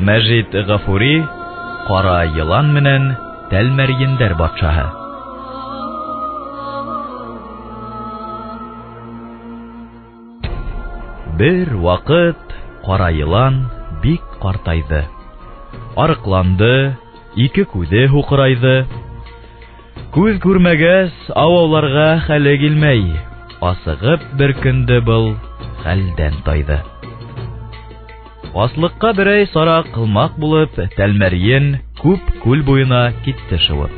Мәжит Ғафури Ҡара йылан менән Тәлмәрйендәр батшаһы. Бер ваҡыт ҡара йылан бик ҡартайҙы. Арыҡланды, ике күҙе һуҡырайҙы. Күҙ күрмәгәс, ау ауларға хәле килмәй. Асығып бер көндө был хәлдән тайҙы. Аслыҡҡа берәй сара ҡылмаҡ булып, Тәлмәрйен күп күл буйына китте шыуып.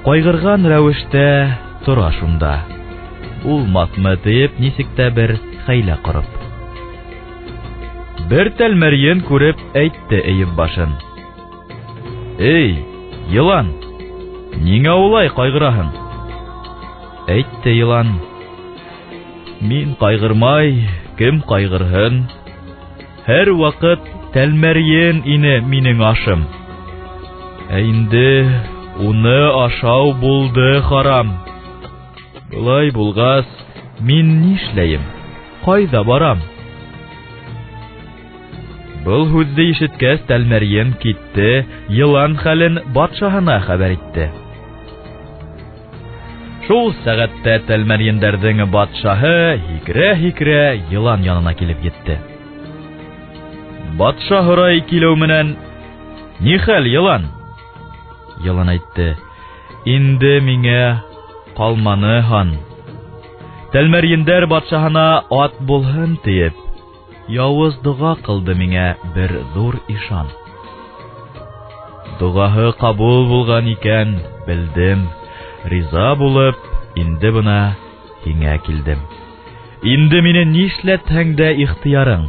Ҡайғырған рәүештә тора шунда. Булмаҫмы тиеп, нисек тә бер хәйлә ҡороп. Бер тәлмәрйен күреп әйтте эйеп башын. Эй, йылан, ниңә улай ҡайғыраһың? Әйтте йылан. Мин ҡайғырмай, кем ҡайғырһын? Һәр ваҡыт тәлмәрйен ине минең ашым. Ә инде уны ашау булды харам. Былай булғас, мин нишләйем? Ҡайҙа барам? Был һүҙҙе ишеткәс, тәлмәрйен китте, йылан хәлен батшаһына хәбәр итте. Шул сәғәттә тәлмәрйендәрҙең батшаһы һикерә-һикерә йылан янына килеп етте. Батша һорай килеү менән: "Ни хәл, йылан?" Йылан әйтте: "Инде миңә ҡалманы һан. Тәлмәрйендәр батшаһына ат булһын тиеп, яуыз доға ҡылды миңә бер ҙур ишан. Доғаһы ҡабул булған икән, белдем. Риза булып, инде бына һиңә килдем. Инде мине нишләтһәң дә ихтыярың.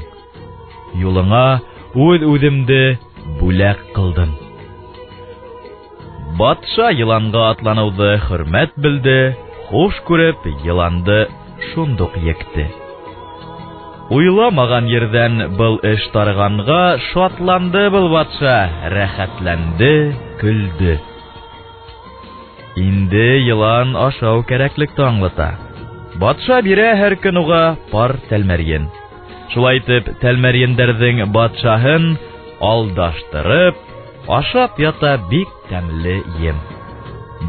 Юлыңа үҙ-үҙемде бүләк ҡылдым." Батша йыланға атланыуҙы хөрмәт белде, хуш күреп, йыланды шундуҡ екте. Уйламаған ерҙән был эш тарығанға шатланды был батша, рәхәтләнде, көлдө. Инде йылан ашау кәрәклекте аңлата. Батша бирә һәр көн уға пар тәлмәрйен. Шулай итеп, тәлмәрйендәрҙең батшаһын алдаштырып, ашап ята бик тәмле ем.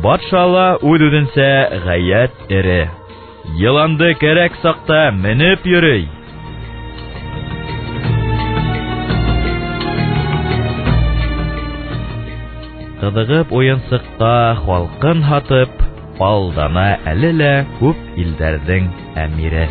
Батша ла үҙ-үҙенсә ғәйәт эре. Йыланды кәрәк саҡта менеп йөрөй. Ҡыҙығып уйынсыҡҡа халҡын һатып, алдана әле лә күп илдәрҙең әмире.